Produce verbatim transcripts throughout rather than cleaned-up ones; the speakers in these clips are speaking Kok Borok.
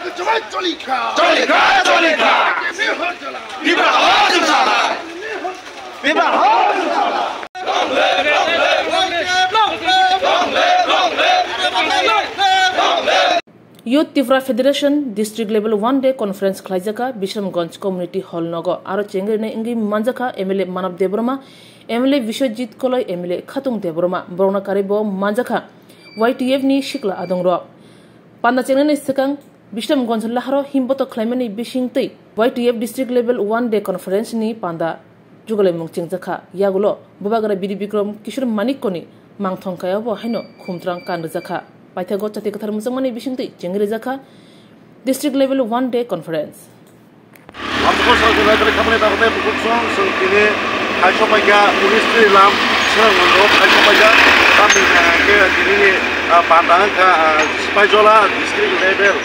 Choli kha, choli kha, choli kha. Tipra hor jumsala. Tipra hor jumsala. Youth Tipra Federation District Level One Day Conference khlaijaka Bisramganj Community Hall nogo. Aro chengri ne wngwi manjakha M L A Manav Debbarma, M L A Biswajit Koloi, M L A Khatung Debbarma. Borokno karwi bo manjakha Y T F ni sikla adongrok. Panda chengnani swkang Bisramganj laharo himboto khlaimani bisingtwi Y T F District Level One Day Conference ni panda jugalimung chengjakha. Yagulo Bubagra Biri Bikram Kishore Manikko ni mangthong kaya bo haino khumtrang kan rwjakha. Paithago chati kwthar muchungmani bisingtwi chengwi rwjakha District Level One Day Conference. Amtwkha sal jwnai tari khamani bagwi bukhuk song song tini hai sopaikha unis twi lam swnam mundok hai sopaikha tamni, ah, ke tini ni, ah, panda wngkha, ah, Sipaijola district level,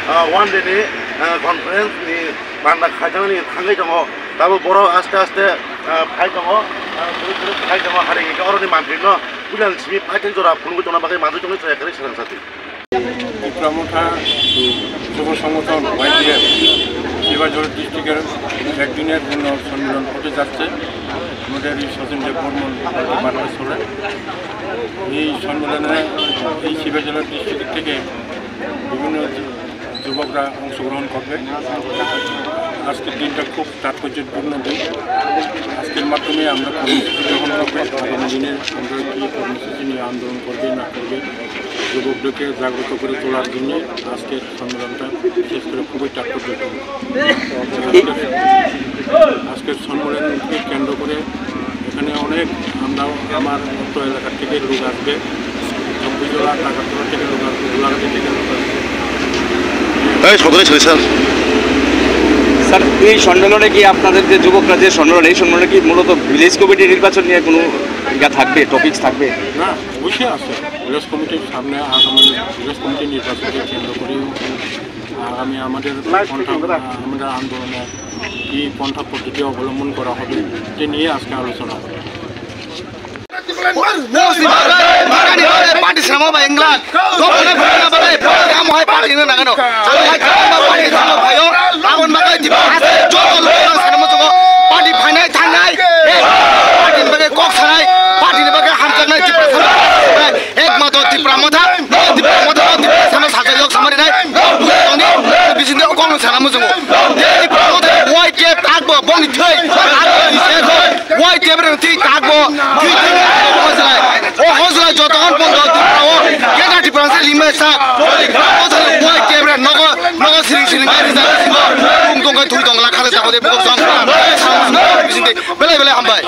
ah, one day ni, ah, conference ni panda khaijaknani thangwi tongo. Tabuk borok aste aste, ah, phai tongo, ah, phai tongo, hari hwnkhe oroni mantri no puila simi phaithai jora phunugwi tongna bagwi manjui tongwi chaya kwrwi swrang sati. Tripura মথা যুব সংগঠন ওয়াইটিএফ শিবাচল ডিস্ট্রিক্টের একদিনের পূর্ণ সম্মেলন হতে যাচ্ছে। আমাদের এই সচিন দেব বর্মন বার্তা চলে। এই সম্মেলনে এই শিবাচল ডিস্ট্রিক্ট থেকে বিভিন্ন যুবকরা অংশগ্রহণ করবে। আজকের দিনটা খুব তাৎপর্যপূর্ণ দিন। আজকের মাধ্যমে আমরা কর্মসূচি গ্রহণ করবো, আগামী দিনে আমরা কী কর্মসূচি নিয়ে আন্দোলন করবে না করবে, যুবকদেরকে জাগ্রত করে তোলার জন্য আজকের সম্মেলনটা বিশেষ করে খুবই তাৎপর্যপূর্ণ। আজকের, আজকের সম্মেলনকে কেন্দ্র করে এখানে অনেক, আমরা, আমার অত্র এলাকা থেকে লোক আসবে, চব্বিশ জেলা, টাকাতলা থেকে লোক আসবে, গোলাঘাটি থেকে লোক আসবে। এই সতেরো সালে স্যার। স্যার, এই সম্মেলনে কি আপনাদের যে যুবকরা যে সম্মেলন, এই সম্মেলনে কি মূলত ভিলেজ কমিটি নির্বাচন নিয়ে কোনো ইয়া থাকবে, টপিকস থাকবে? না, অবশ্যই আছে। ভিলেজ কমিটির সামনে আগামী ভিলেজ কমিটি নির্বাচনকে কেন্দ্র করে আগামী আমাদের কণ্ঠা, আমাদের আন্দোলনে কি পন্থা পদ্ধতি অবলম্বন করা হবে, সে নিয়ে আজকে আলোচনা হবে। Party sama ba engla. Dokona phana ba le, kam hai party na nagano. Hai kam ba party sama ba yo. Abon ba kai tiba. Joto lo sana mo jogo. Party phainai thangnai. Party ni bagai kok sanai. Party ni bagai hamjaknai tiba sana. Ekmatro Tipra Motha, Tipra Motha, Tipra Sana Sacha Yok Samari Nai, Toni, Bisinde Okong Sana Musungo. Tipra Motha, Y T F, Agbo, Boni Thai, Agbo, Iseko, Y T F, Thai, Agbo, Thai, Thai, Hozlai, O Hozlai, Jotohon, Bondo, Tipra, O, Keta Tipra, Lima, Sa, Hozlai, Y T F, Nogo, Nogo, Siri, Siri, Gari, Sa, Singo, Tung, Tung, Tui, Tung, Lakha, Sa, Bode, Bukong, Sa, Bisinde, Belai, Belai, Hambai.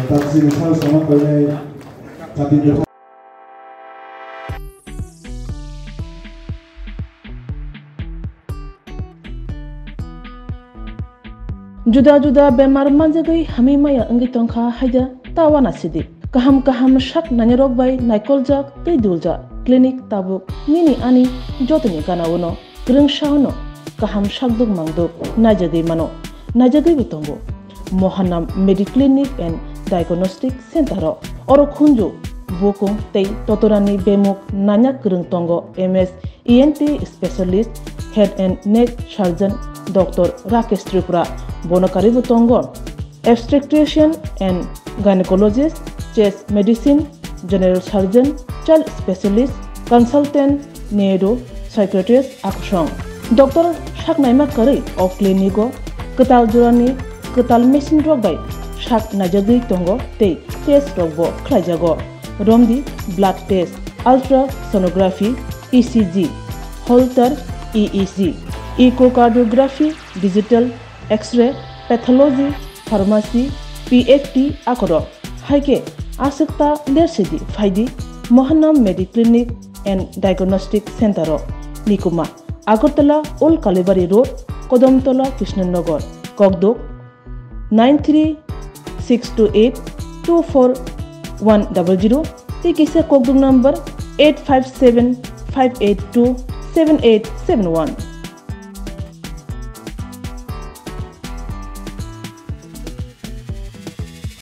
Taksini sal sama kwenai kati. Juda juda bemar manjagwi hamwi maya wngwi tongkha haida ta uanasidi. Kaham kaham sak nainarok bai naikoljak tei duljak clinic tabuk nini ani jotoni gana-o no kwrwngsa-o no kaham sakduk mangduk naijagwi mano, naijagwibo tongo. Mohanam Mediclinic and Diagnostic Center-o oro khunju, bukung tei totorani bemuk naina kwrwng tongo M S E N T specialist, head and neck surgeon Doctor Rakesh Tripura, bono karwibo tongo obstetrician and gynecologist, chest medicine, general surgeon, child specialist, consultant, neuro psychiatrist akusong. Doctor saknaima karwi o clinic-o kwtal jorani kwtal machine rok bai sak naijagwi tongo tei test rokbo khlaijago. Romdi blood test, ultrasonography, E C G, Holter E E G, echocardiography, digital X-ray, pathology, pharmacy, P F T akorok. Hai khe aswk ta lersidi phaidi Mohanam Mediclinic and Diagnostic Center o, Nikuma, Agartala Old Kalibari Road, Kodamtola, Krishnanagar, Kokduk nine three six two eight two four one double zero tei kisa Kokduk number eight five seven five eight two seven eight seven one.